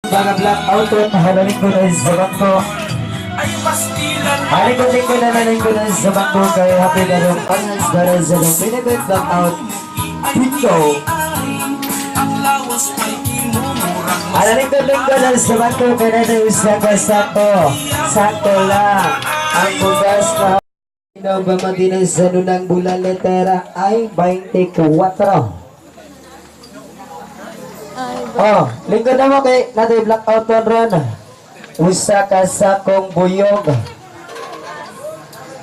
Mga black out halaling ko na sa bangko. Haling ko din ko na naling ko na sa bangko kay happy na rin panas dara sa dong pinagod black out. Bingo! Halaling ko din ko na sa bangko kay na usa ka sako. Sako lang. Ang bugas na Inaw ba madinay sa nunang bulan letera ay 24. Oh, lingkod na mo kay natay blackout on ron. Usa ka sakong buyog.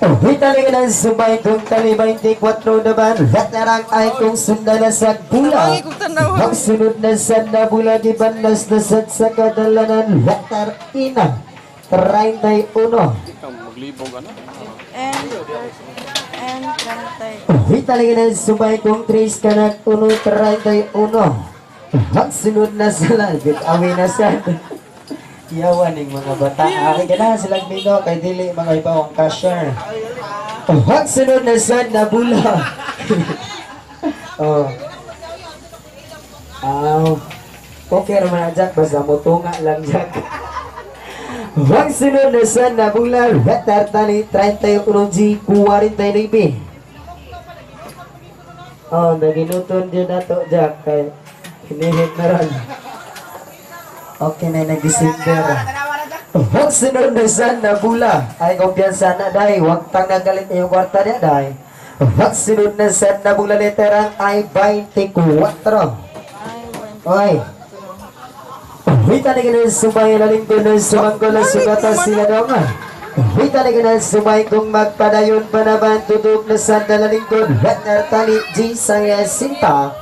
Oh, hitali na sumay kung tali 24 naman. Veterang ay kung sundan na sa gula. Tanawagi kong tanaw. Magsunod na sa nabula di banlas na sa kadalanan. Letter ina. 31. Maglibog ano? And, and, trentay. Hitali na sumay kung 3 kanak 1 31. Magsunod na sila. Awi na sa. Yawan ning mga bata. Ay ganahan sila mino kay dili mga ibaw ang cashier. Magsunod na sa nabula. Oh. Aw. Okay ra man na, Jack, basta motunga lang, Jack. Magsunod na sa nabula, letter tali 31 G 49. Oh, naginuton din nato, Jack, kay hinihit na ron. Okay na nag-December. Huwag sunod na sa nabula. Ay, kumpiyansa na, day. Huwag tang nagalit yung kwarta niya, day. Huwag sunod na sa nabula literang ay 24. Ay, one. Oy. Wita na ganun sumay laling ko nun sumangko na sugata sila dong. Wita na ganun sumay kung magpadayon pa naman tutug na sa dalalingkod. Letter tali G sa sinta.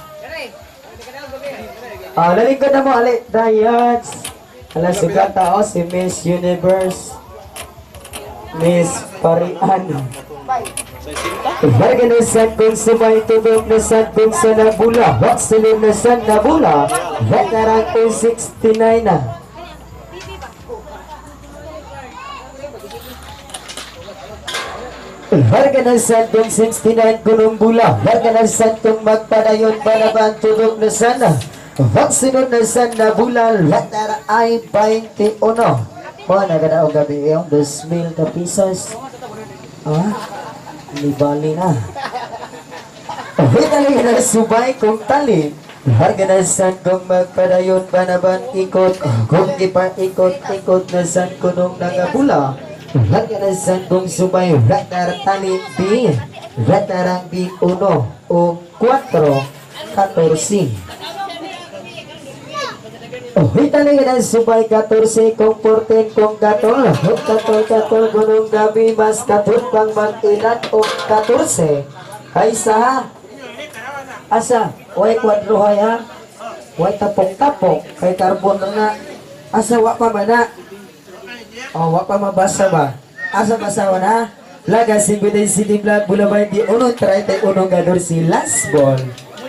Ah, lalingkod na mo ali dayats. Ala sugata o si Miss Universe. Miss Parian. Varga na san kung sumay tubog na san kung sa nabula. Waksilin na san nabula. Veteran kung 69 na. Varga na san kung 69 kunong bula. Varga na san kung magpadayon palaban tubog na sana. Waksilin na san nabula. Letter ay 21. Mo na gana og gabi yung 2,000 ka pesos. Ah? Libali na. Vitali na subay kung tali. Harganasan kung magpadayon panaban ikot. Kung ipa-ikot-ikot na san kunong nangabula. Harganasan kung subay ratar tali B. Ratarang B 1 o 4 14. Hitali na subay 14 kung 14 kung katol. Hug katol katol gunong gabi mas katol pang mag-ilan o 14. Kaysa ha? Asa? Way kwadrohay ha? Way tapok-tapok. Kay carbon na nga. Asa wa pa man na? Oh, wa pa mabasa ba? Asa basa wa na? Laga 57 City Vlog Bulabay di 1 31 ganor si last ball.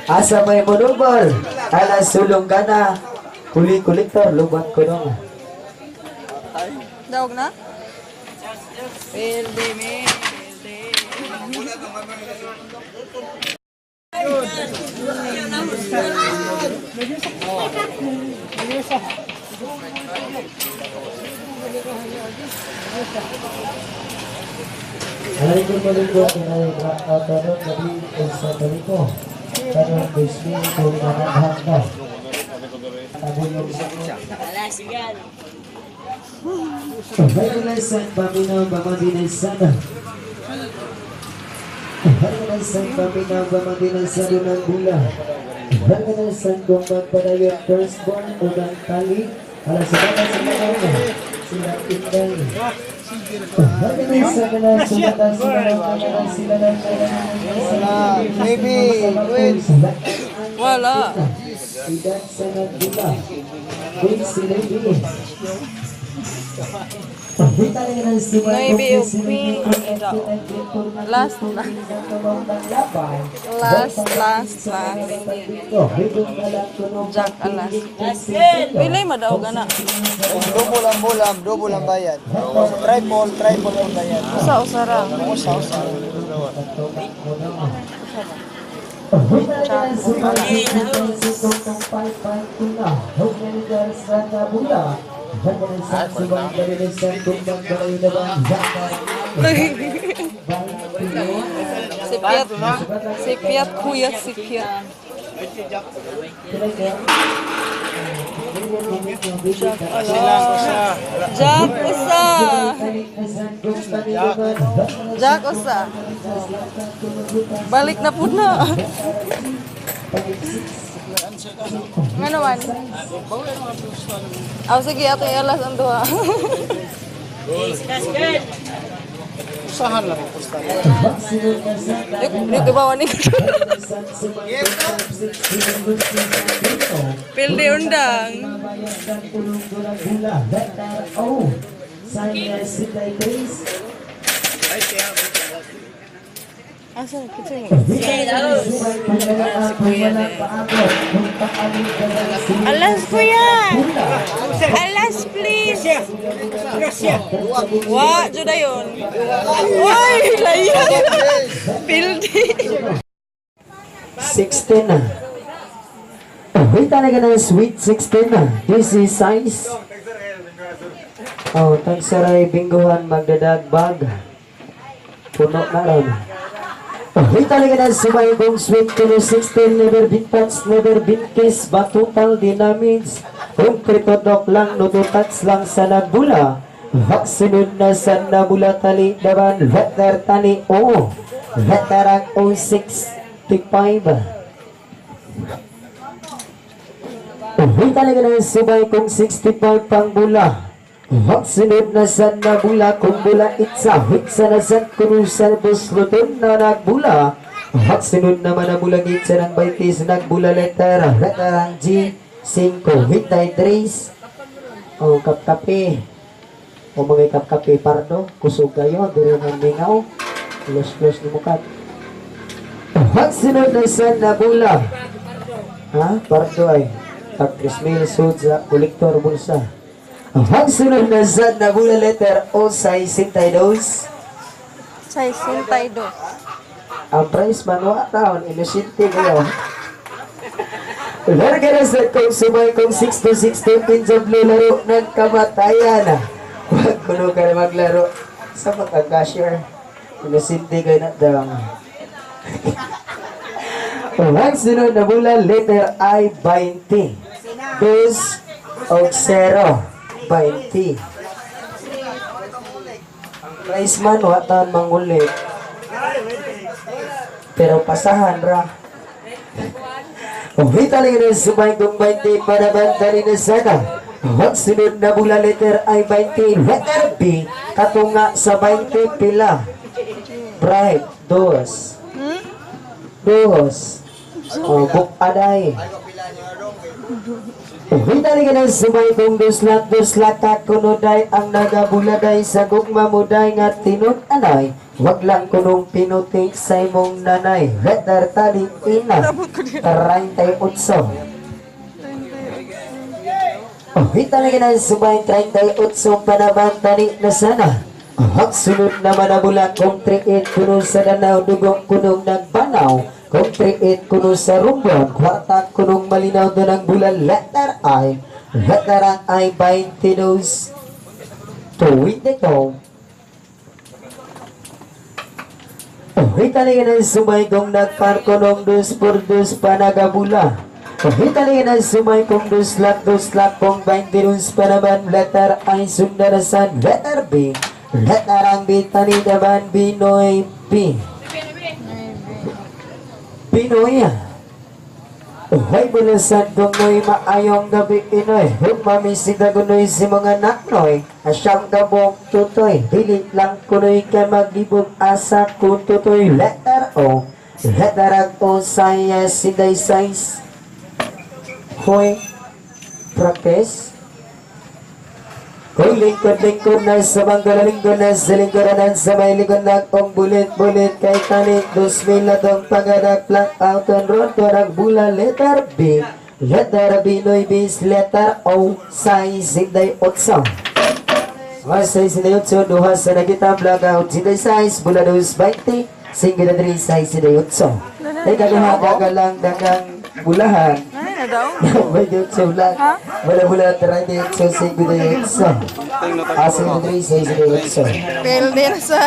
Asa may monobol? Ala sulong gana. Kuli kolektor lubat ko dong. Dawag na? Pwede, me. Pwede. Alay ko malinggo kinay black out karon gabi sa taliko. Karon bismi ko mananghang na. Tabuyog sa Harganasan paminaw pamadinay sana. Harganasan paminaw pamadinay sa dunang bula. Harganasan kung magpadayon first born unang tali. Ala sa bata sa mga sila inday. Harganasan na sumata sila ng sila ng Wala. Maybe. Wait. Wala. Edad sa nagbula. Queen sila. Nuebe o queen, ida. Last na. Last, last, last. Jack alas. Pili madaog ana. Double ang bola, double ang bayad. Triple, triple ang bayad. Usa usara. Usa, usa. Sipiat. Sipiat, kuya, sipiat. Jack usa. Jack usa. Balik na po na. Nga naman? Aw, sige, ato ialas ang duha. Usahan lang pusta. Di ko ba ni Pildi undang. Asa kita mo? Alas, kuya. Alas, please. Wa, juda yun. Uy, layan. Pildi. 16 na. Wait talaga na sweet 16 na. This is size. Oh, tagsaray bingguhan magdadagbag. Puno na ron. Wait talaga na sumaybong sweet to 16, never been touched, never been kissed, but total dynamics. Kung kritotok lang, nututats lang sa nabula. Vaksinod na sa nabula tali daban, letter tali o. Letter ang 065. Uy talaga na subay kung 65 pang bula. Vaksinod na san na bula kung bula itsa. Hitsa na san kunusan buslutin na nagbula. Vaksinod naman na bulang itsa ng baitis nagbula letter. Letter ang G. 5. Hitay 3. O kapkape. O mga kapkape pardo. Kusog kayo. Diri ng mingaw. Los-los ni mukat. Vaksinod na san na bula. Ha? Pardo ay. Tag 3,000 sud sa kolektor bulsa. Ang sunod na sa nabula letter O sa 62. Chay, sintay do. Ang price man wa taon, inosinte kayo. Larga na sa kung sumay kung 6 to 16 pinjablo laro ng kamatayan. Huwag kuno ka na maglaro sa mga cashier. Inosinte kayo na dang. Ang sunod na bula letter I 20. Dos og 0 20. Ang price man wa taon mangulit. Pero pasahan ra. Uwi talaga na sumay kung 20 para rin na sana. Ang sunod na bula letter I 20, letter B, katunga sa 20 pila. Bright, dos. Dos. O, buk aday. Uwi talaga na sumay kung duslat duslat kunoday ang nagabuladay sa gugma muday nga tinod anay. Wag lang kunong pinutik sa imong nanay. Letter tali ina. 38. Uwi talaga na sumay 38 panaman tani na sana. Ang sunod naman na mula kung 38 kuno sa danaw dugong kunong nagbanaw. Kung 38 kuno sa rumbon, kwarta kunong malinaw doon ang bulan letter I. Letter ang I 22. Tuwid nito. Uwi talaga na sumay kung nagparkunong dus por dus panagabula. Uwi talaga na sumay kung duslak duslak kung 22 pa naman letter I sundarasan letter B. Letter ang B tani naman Binoy B. Pinoy. Uhay bulasan gunoy maayong gabi inoy. Humamisida gunoy si mga naknoy. Asyang gabong tutoy. Dili lang kunoy ka maglibog asa kung tutoy. Letter O. Letter ang O saya sinday size. Hoy. Practice. Kung lingkod-lingkod na sa manggalalingkod na sa lingkuranan sa may likod na kong bulit-bulit kay tanik 2,000 na tong paganak lang out on road to ang bula letter B, letter B noy bis letter O size sinday otso. Mga size sinday otso duha sa nagita black out sinday size bula dos 20 single na 3 size sinday otso. Ikaduha, dagang dagang bulahan. Ay, na daw. 28 lang. Wala wala 38, 58. Ah, 53, 68. Pwede na sa.